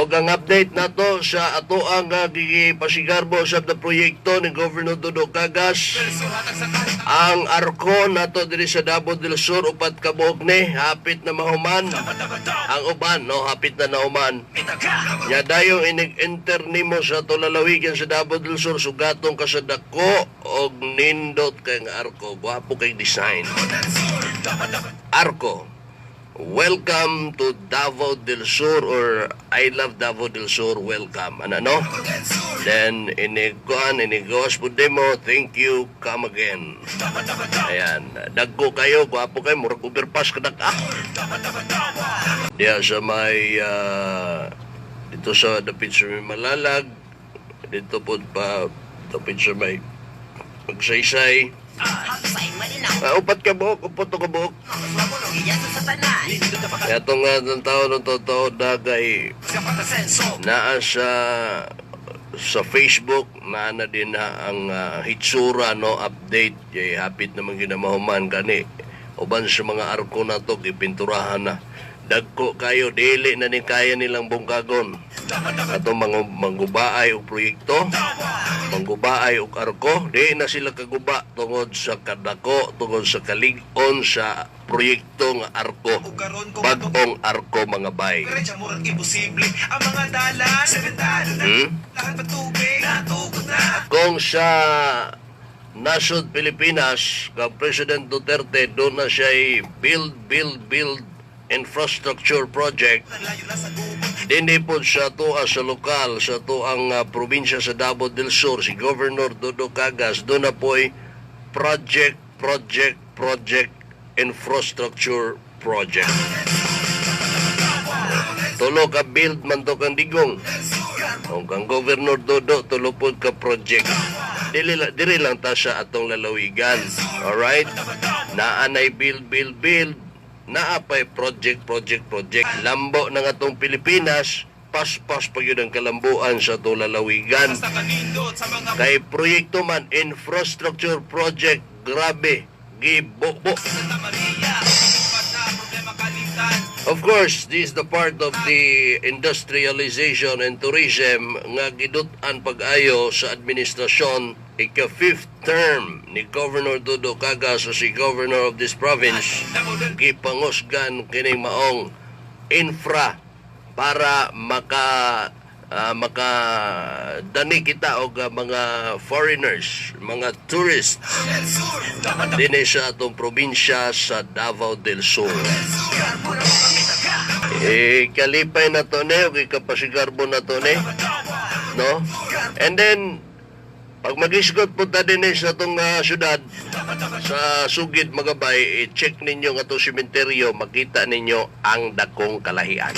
Og ang update nato sa ato ang gipasigarbo sa the proyekto ni Governor Dodo Cagas, ang arko nato diri sa Davao del Sur, 4 ka buok ni, hapit na mahuman. Ang uban, no, hapit na nahuman. Nya dayon inig-enter nimo sa ato lalawigan sa Davao del Sur, sugaton ka sa dako og nindot kay nga arko, gwapo kay design. Arko. "Welcome to Davao del Sur" or "I love Davao del Sur, welcome." Ano, no? Then, iniguan, inigawas po mo, "Thank you, come again." Ayan, dagko kayo, gwapo kayo, murag overpass kadak ah. Diya sa may, dito sa dapit sa may Malalag, dito po pa, dapit sa may Magsaysay. 4 ka buok, 4 ka buok. Kaya itong ng tao ng totoo dagay naa sa Facebook na din na ang hitsura, no, update kay hapit naman ginamahuman kani uban sa mga arko na to, gipinturahan na, dagko kayo, dili na ni kaya nilang bungkagon ato mga manggubaay og proyekto, manggubaay og arko. Di na sila kaguba tungod sa kadako, tungod sa kalig-on sa proyekto nga arko, bag-ong arko, mga bay. Imposible ang mga dalan sa na lahat patubig natugot na. Kung sa nasod Pilipinas, ka President Duterte, doon na siya build, build, build infrastructure project. Layo na sa gubot. Dinhi po sa atoa sa lokal, sa atoang probinsya sa Davao del Sur, si Governor Dodo Cagas, doon na po'y project, project, project, infrastructure project. 3 ka build man to kang Digong. O kang Governor Dodo, 3 pod ka project. Dili lang ta sa atong lalawigan. Alright? Naanay build, build, build. Naapay project, project, project. Lambo ng atong Pilipinas, paspas pa yun ang kalambuan sa atong lalawigan. Basta kanindot sa mga Kay proyekto man, infrastructure project, grabe, gibubo. Santa Maria Tupad na problema kalimtan. Of course, this is the part of the industrialization and tourism nga gidut-an pag-ayo sa administrasyon, ika-fifth term ni Governor Dodo Cagas o si Governor of this province, gipangusgan kining maong infra para maka dani kita og mga foreigners, mga tourists dinhi sa atong probinsya sa Davao del Sur. Eh, kalipay na to ni, o ikapasigarbo na to ni. No? And then, pag mag-isgot po ta din sa atong syudad, sa Sugid Magabay, i-check ninyo nga itong sementeryo, makita ninyo ang dakong kalahian.